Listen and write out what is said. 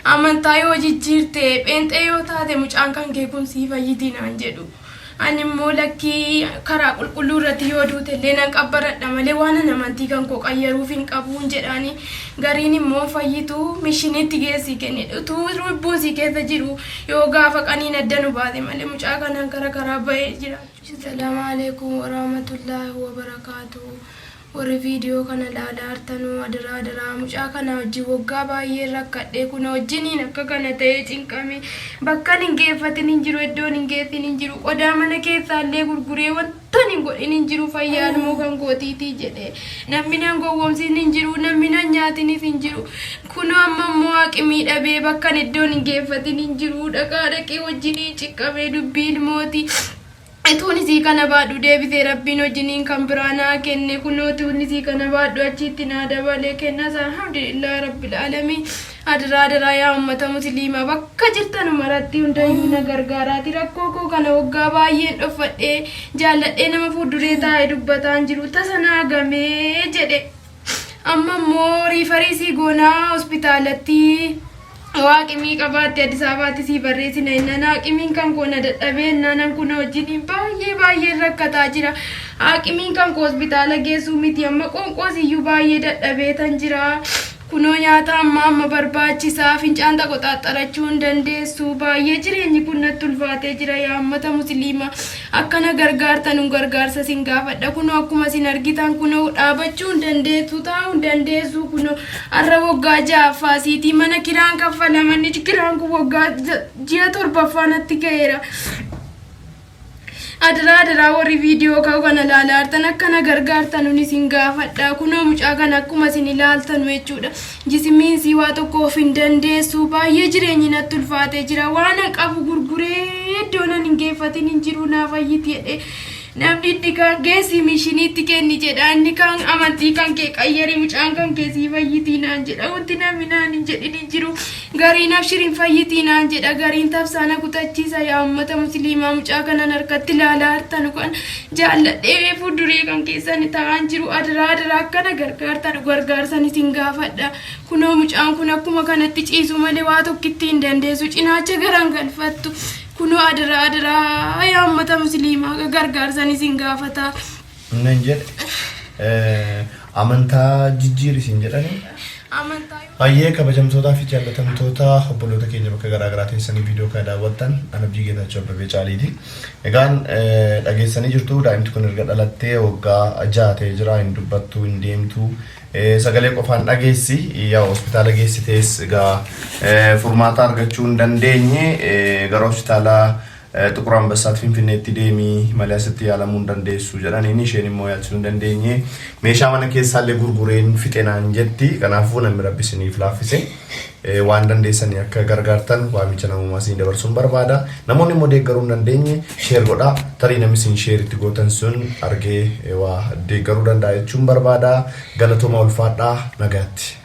Amantaa yoo jijjiirte, pheenxee yoo taate mucaan kan kee kun sii fayyiti naan jedhu. Ani immoo lakkii karaa qulqulluu irratti yoo duute illee nan qabbaradha malee waan an amantii kan koo qayyaruuf hin qabuun jedhaani. Gariin immoo fayyitu mishiniitti geessii kenni. Utuu lubbuun sii keessa jiru yoo gaafa qaniin adda nu baate malee mucaa kanaan kara karaa bahee jiraachuu. Salaamu alaikum warahmatullaahi wabarakaatuh. Warri video kana laalaa artanuu adaraa adaraa mucaa kana wajjin waggaa baay'een rakkadhee kuna wajjiniin akka kana ta'ee cinqame bakkan hin geeffatin hin jiru iddoon hin geessin hin jiru qodaa mana keessaallee gurguree wantan hin godhin hin jiru fayyaan immoo kan kootiitii jedhe namni nan gowwoomsin hin jiru namni nan nyaatinis hin jiru kunoo amma immoo haqimii dhabee bakkan iddoon hin geeffatin hin jiru dhaqaa dhaqee wajjiniin cinqamee dubbii ilmooti. Ituun isii kana baadhu deebisee Rabbiin hojiniin kan biraa naa kenne kunoo ituun isii kana baadhu achiitti naa dabale kennas alhamdulillah rabbil aalamiin adaraa adaraa yaa ummata musliimaa bakka jirtanu maratti hundayyuu na gargaaraati rakkoo koo kana waggaa baay'een dhoffadhee jaalladhee nama fuulduree taa'ee dubbataan jiru tasa naa gamee jedhe Amma immoo riifarii sii goonaa hospitaalatti waaqimii qabaatte Addis Ababaatti sii barreessina innaan haaqimiin kan koo na dadhabee innaanan kun wajjiniin baay'ee baay'ee rakkataa jira. Haaqimiin kan koo hospitaala geessuu miti amma qoonqoos iyyuu baay'ee dadhabee tan jira. Kunoo nyaata amma amma barbaachisa. Fincaan taqoxaaxxarachuu hin dandeessu. Baay'ee jireenyi kun natti ulfaatee jira yaa ummata musliima. Akka na gargaartanun gargaarsa isin gaafadha. Kunoo akkuma isin argitan kunoo dhaabachuu hin dandeessu, taa'uu hin dandeessu. Kunoo har'a waggaa ja'affaa siitii mana kiraan kaffala. Manni kiraan kun waggaa ji'a torbaffaa natti ga'eera. Adaraa adaraa warri viidiyoo koo kana ilaalaa jirtan akka na gargaartanun isin gaafadha. Kunoo mucaa kana akkuma isin ilaaltanu jechuudha. Jisimiin sii waa tokko of hin dandeessu. Baay'ee jireenyi natti ulfaatee jira. Waan an qabu gurguree iddoo nan hin geeffatin hin jiru naa fayyiti jedhee. Namni inni kaan geessi mishiniitti kenni jedha. Inni kaan amantii kan kee qayyari mucaan kan kee sii fayyitii naan jedha. Wanti namni naan hin jedhin hin jiru. Gariin abshir hin fayyitii naan jedha. Gariin tabsaa na kutachiisa yaa ummata musliimaa mucaa kanan harkatti ilaalaa jirtanu kan jaalladhee fuulduree kan keessan ta'aan jiru adaraa adaraa akkana gargaartanu gargaarsan isin gaafadha. Kunoo mucaan kun akkuma kanatti ciisu malee waa tokkitti hin dandeessu cinaacha garaan galfattu. Kunoo adaraa adaraa yaa ummata musliimaa gargaarsan isin gaafata. Nan jedhe amantaa jijjiiri siin jedhani. Amantaa yoo Hayyee kabajamtootaa fi jaallatamtoota obboloota keenya bakka garaa garaa teessanii viidiyoo kana daawwattan ana Abdii Geetaachoo Abbabee Caaliiti. Egaan dhageessanii jirtu daa'imti kun erga dhalattee waggaa 6 ta'ee jira hin dubbattu hin deemtu Sagalee qofaan dhageessi. Yaa hospitaala geessitees egaa furmaata argachuu hin dandeenye gara hospitaala Xuqur Ambassaatti Finfinneetti deemi malee asitti yaalamuu hin dandeessu jedhaniin isheen immoo yaalchisuu hin dandeenye. Meeshaa mana keessaallee gurgureen fixe naan jetti. Kanaafuu namni rabbi isiniif laaffise. Waan dandeessanii akka gargaartan waamicha namummaa isinii dabarsuun barbaada. Namoonni immoo deeggaruu hin dandeenye share godhaa. Tarii namni isin share itti gootan sun argee waa deeggaruu danda'a jechuun barbaada. Galatoomaa ulfaadhaa nagaatti.